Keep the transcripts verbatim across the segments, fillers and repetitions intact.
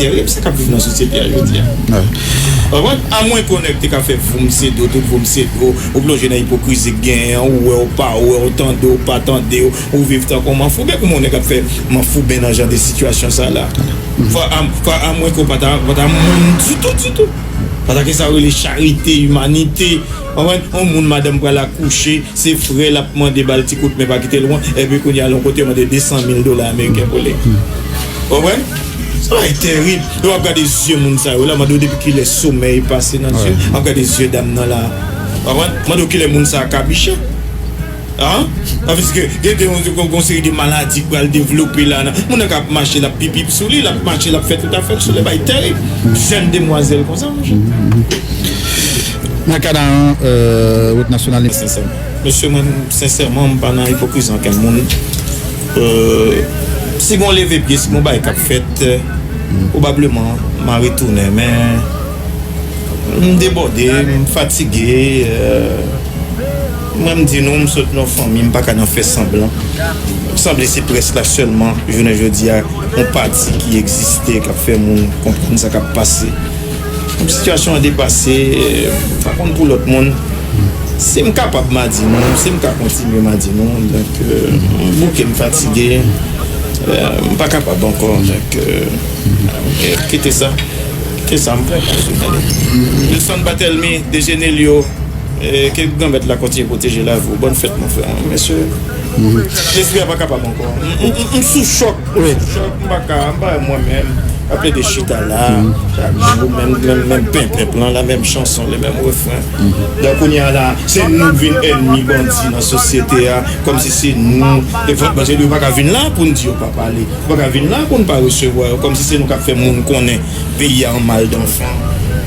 tèrib sa k ap viv nan sosyete a jodi a. Konprann? Amwen ke w nèg te ka fè voum se do, tout voum se do, ou plonje nan ipokrizi k genyen an, ou wè, ou pa wè, ou tande, ou pa tande, ou viv tankou manfouben, kòman yon nèg ap fè manfouben nan jan de sitiyasyon sa la? Fò, am- fò, amwen ke w pa ta, pa ta moun ditou, ditou. Pa ta gen sa yo rele charite, imanite. Konprann? Yon moun madanm pral akouche, se frè l ap mande ba l ti kout men pa kite l wont, epi kounye a l yon kote yo mande de san mil dola ameriken pou li. Konprann? Sa bagay tèrib. Lè w ap gade zye moun sa yo la, mande w depi kilè somèy pase nan zye, w ap gade zye dam nan la. Konprann? Mande w kilè moun sa a kabiche. An? Paske gen de yon, yon, yon seri de maladi k pral devlope la. Nan- Moun nan k ap mache, l ap pipip sou li, l ap mache, l ap fè tout afè l sou li, bay tèrib. Jèn demwazèl konsa, monchè. Nan ka da an, euh, wout nasyonal. Sensè. Mesye, mwen, sensèman, m pa nan ipokrizi ankenn moun. Euh, si gon leve pye, si gon bagay k ap fèt, euh, pwobableman, m a retounen, men m debòde, m fatige, euh, mwen, m di nou, m sot nan yon fanmi, m pa ka nan fè sanblan. Sanble se près la sèlman, jounen jodi a, yon pati ki egziste, k ap fè moun konprann sa k ap pase. Sitiyasyon an depase, m pa konn pou lòt moun. Si m kapab, m a di nou. Si m ka kontinye, m a di nou. Donk, euh, m bouke, m fatige. Euh, m pa kapab ankò. Donk, euh, kite sa. Kite sa, m pran pòz. Wilson Batelmy, Dejenelio, eh, ke Granmèt la kontinye pwoteje lavi w. Bòn fèt, mon frè. Mesye, lespri a pa kapab ankò. M, m, m, m sou chòk. Wi. Chòk, m pa ka, m pa wè mwen menm. Ap plede chita la, chak jou, menm, menm, menm penpenp lan, la menm chanson, le menm refren. Donk, kounye a la, se nou k vin ènmi bandi nan sosyete a, kòmsi se nou. E fò, paske yo pa ka vin la pou n di yo pa pale. Yo pa ka vin la pou n pa resevwa yo, kòmsi se nou k ap fè moun konnen peyi a an mal danfan.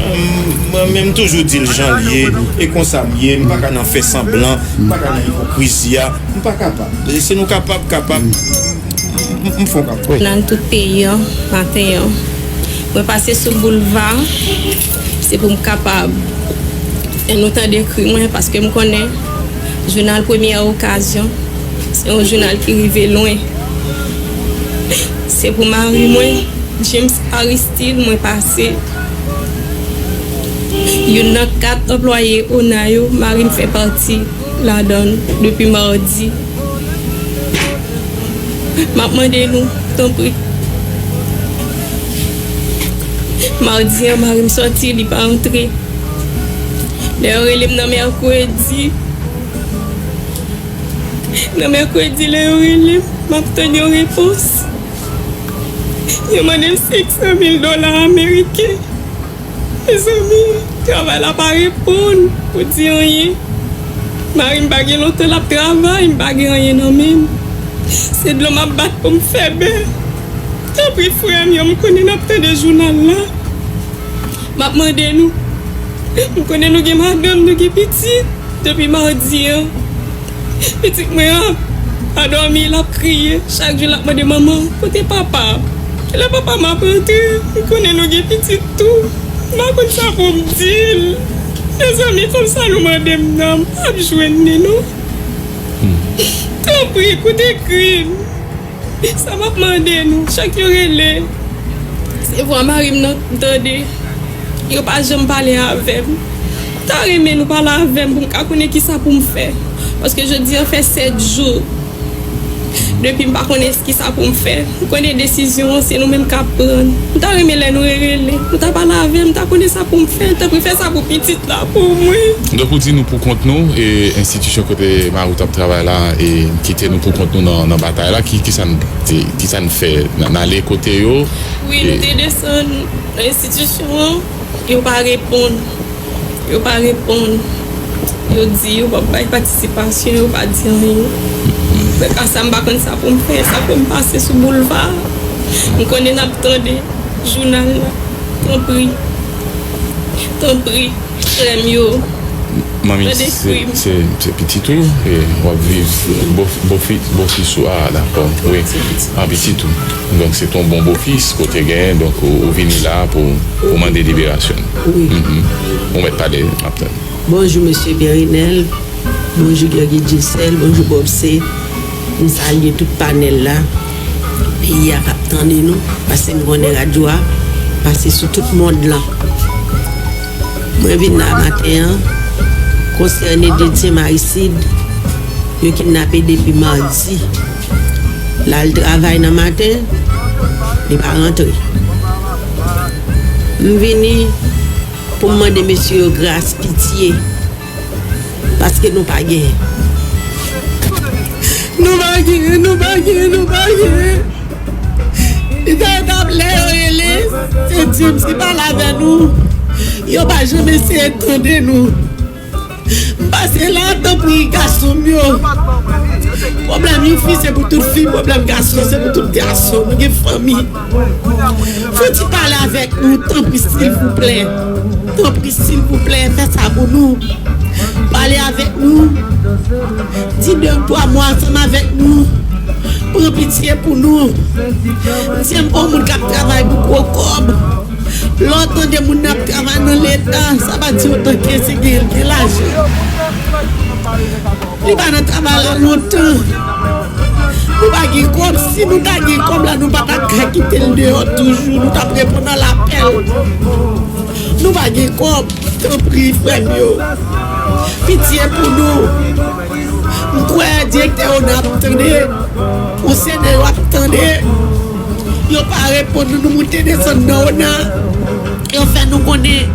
Mwen menm, m toujou di l jan l ye, e konsa m ye, m pa ka nan fè sanblan, m pa ka nan ipokrizi a, m pa kapab. E si nou kapab, kapab. M, m fon kap. Nan tout peyi an, maten an. Mwen pase sou boulva, se pou m kapab fè nou tande kri mwen, paske m konnen jounal Premyè Okazyon, se yon jounal ki rive lwen. Se pou mari mwen, James Aristide, mwen pase. Youn nan kat anplwaye ona yo, mari m fè pati ladan l depi madi. M ap mande nou, tanpri. Madi an, mari m sòti, li pa antre. Lè yo rele m nan mèkredi, nan mèkredi, lè yo rele m, m ap tann yon repons. Yo mande m senk san mil dola ameriken. Mezanmi, travay la pa reponn pou di anyen. Mari m pa gen lontan l ap travay, m pa gen anyen nan men m. Se dlo m ap bat pou m fè bè. Tanpri, frè m yo, m konnen n ap tande jounal la. M ap mande nou. M konnen nou gen madanm, nou gen pitit. Depi madi an, pitit mwen an pa dòmi, l ap kriye. Chak jou, l ap mande, "Manman, kote papa?" Kilè papa m ap antre? M konnen nou gen pitit tou. M pa konn sa pou m di l. Mezanmi, fanm sa nou mande m nan, m p ap jwenn li non. Tanpri, koute kri m. Sa m ap mande nou, chak yo rele, se vwa mari m nan m tande. Yo pa janm pale avè m. M ta renmen nou pale avè m pou m ka konnen kisa pou m fè. Paske jodi an fè sèt jou depi m pa konnen kisa pou m fè. M konnen desizyon an se nou menm k ap pran l. M ta renmen lè nou rerele, nou ta pale avè m, m ta konnen sa pou m fè. Tanpri fè sa pou pitit la, pou mwen. Donk ou di nou poukont nou, e enstitisyon kote mari w t ap travay la, e kite nou poukont nou nan, nan batay la, ki, kisa n te, kisa n fè? N, n ale kote yo? Wi, nou te desann nan enstitisyon an, yo pa reponn. Yo pa reponn. Yo di yo p ap bay patisipasyon, yo pa di anyen. Mwen ka sa, m pa konn sa pou m fè, sa pou m pase sou boulva. M konnen n ap tande jounal la. Tanpri. Tanpri, frè m yo. Manmi, tande se, kri m. Se, se pitit ou, e w ap viv, bo, bofi, bofis ou, a, dakò, wi, an pitit ou. Donk, se ton bon bofis ke w te genyen, donk, ou, ou vini la pou, pou mande liberasyon l. Wi. Mhm. Ou mèt pale, m ap tann. Bonjou, mesye Pierre Renel. Bonjou, Guergué Dieuseul. Bonjou, Bob C. M salye tout panèl la. Peyi a k ap tande nou, paske m konnen radyo a, pase sou tout mond lan. Mwen vin la maten an konsène de tyen Marisid yo kidnape depi madi. L al travay nan maten, li pa rantre. M vini pou m mande mesye yo gras, pitye, paske nou pa genyen. Nou pa genyen, nou pa genyen, nou pa genyen. Li ta, ta lè yo rele, se James ki pale avè nou. Yo pa janm eseye tande nou. M pase la, tanpri, gason m yo. Pwoblèm yon fi se pou tout fi, pwoblèm gason se pou tout gason. Nou gen fanmi. Fouti pale avèk nou, tanpri, silvouplè. Tanpri, silvouplè, fè sa pou nou. Pale avèk nou. Di de twa mo ansanm avèk nou. Pran pitye pou nou. Di m pou moun k ap travay pou gwo kòb. Lè w tande moun nan ap travay nan Leta, sa pa di otan ke se gen, gen lajan. Li pa nan travay la lontan. Nou pa gen kòb. Si nou ta gen kòb la, nou pa ta ka kite l deyò toujou. Nou t ap reponn a lapèl. Nou pa gen kòb. Tanpri, frè m yo. Pitye pou nou. M kwè direktè ONA ap tande. Konsène yo ap tande. Yo pa reponn nou. Nou moute desann nan ONA. Yo fè nou konnen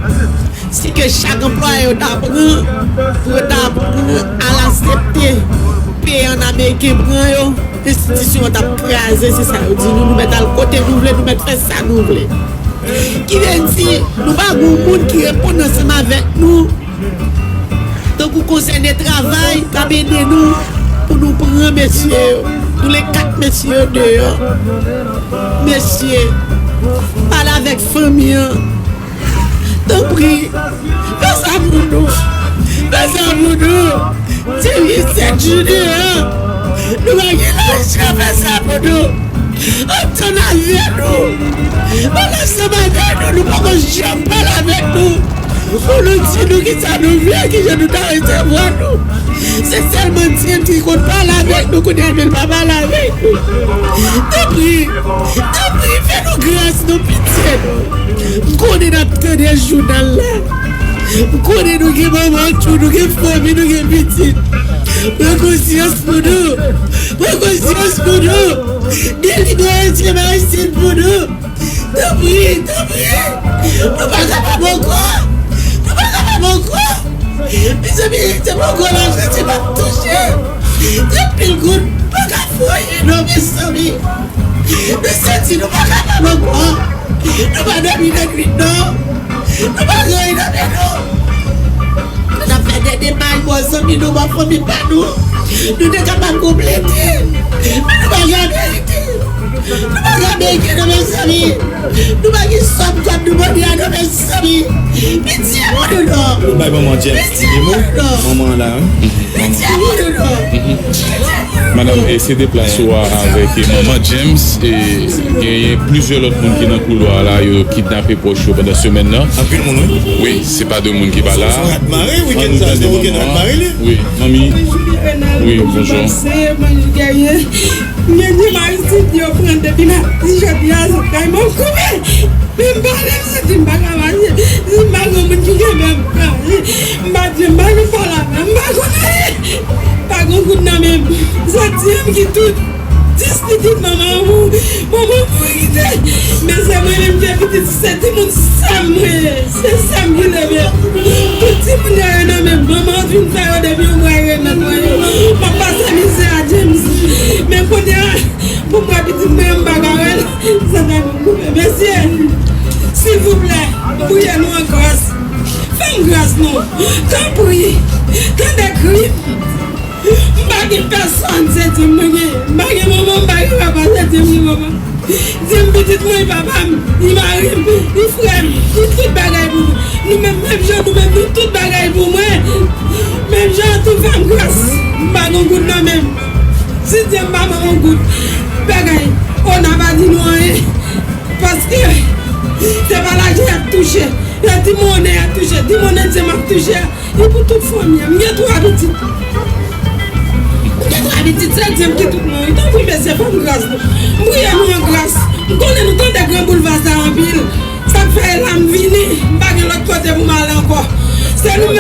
si ke chak anplwaye yo ta pran, pou yo ta pran al aksepte peye an ameriken pran yo, enstitisyon an t ap kraze, se sa yo di nou. Nou mèt al kote nou vle, nou mèt fè sa nou vle. Ki vle di, nou pa gen moun ki reponn ansanm avèk nou. Tankou konsène travay k ap ede nou pou nou pran mesye yo. Nou le kat mesye yo deyò. Mesye, pale avèk fanmi an. Tanpri, fè sa pou nou. Fè sa pou nou. Depi sèt jou deyò. Nou pa gen lajan, fè sa pou nou. Antann avè nou. Pale ansanm avè nou. Nou poko janm pale avèk nou. Pou nou di nou kisa nou vle, kijan nou ta resevwa nou. Se sèlman Dye ki konn pale avèk nou, kounye a men l pa pale avèk nou. Tanpri, tanpri, fè nou gras, nou pitye nou. M konnen n ap tande jounal la. M konnen nou gen manman tou, nou gen fanmi, nou gen pitit. Pran konsyans pou nou. Pran konsyans pou nou. Delibere tyen Marisid pou nou. Tanpri, tanpri. Nou pa kapab ankò. Nou pa kapab ankò. Mezanmi, se poko lajan ti m ap touche. Trant mil goud pa ka foye non, mezanmi. Nou santi nou pa kapab ankò. Nou pa dòmi nan nwit non. Nou pa ranyen nan men nou. N ap fè dènye may bò zanmi nou, bò fanmi pa nou. Nou te kapab konplete. Men nou pa gen ameriken. Nou pa gen ameriken non, mezanmi. Nou pa gen sòm kòb nou mande a non, mezanmi. Pitye pou nou non. Nou bay manman James ti mo. Manman an la, wi. Pitye pou nou non. Madanm, e se deplase w a avèk, e, manman James, e genyen plizyè lòt moun ki nan koulwa a la, yo kidnape pwòch yo pandan semèn nan. Anpil moun, wi. Wi, se pa de moun ki pa la. Se yon rat mare, wi, Kenza, se yon rat mare, li. Wi, manmi. Wi, bonjou. Mwen di Marisid yo pran depi maten jodi a, zòt kay mwen koupe. Men m pale, m santi m pa ka mache. Si m pa gen moun ki kenbe m, m pa di, m pa gen pale avè m, m pa konn anyen. Pa gen goud nan men m. Zòt di m ki tout. Dis pitit manman an mou-, manman an mouri kite. Men se mwen menm ki gen pitit, se timoun sè m mwen ye. Se sè m ki leve m. Tout timoun yo, yo nan men m. Manman an fin fè yo depi yon mwa e remèt mwen yo. M ap pase mizè a James. Men kounye a, pou m wè pitit mwen an, m pa ka wè l. Sa fè m koupe. Mesye, silvouplè, priye nou an gras. Fè m gras non. Tanpri, tande kri m. M pa gen pèsòn, se Dye m mwen genyen. M pa gen manman, m pa gen papa, se Dye m ki papa m. Dye m pitit mwen, li papa m, li mari m, li frè m, li tout bagay pou mwen. Nou menm, menm jan nou menm, nou tout bagay pou mwen. Menm jan an tou, fè m gras. M pa gen goud nan men m. Si Dye m pa ban m yon goud, bagay, ONA pa di nou anyen. Paske se pa lajan y ap touche. Yo di monnen y ap touche, di monnen Dye m ap touche. E pou tout fanmi an, m gen twa pitit. M gen twa pitit, se Dye m ki tout mwen. Tanpri, mesye, fè m gras. M priye nou an gras. M konnen nou tande gran boulva sa anpil. Sa Fini, m pa gen lòt kote pou m ale ankò. Se nou menm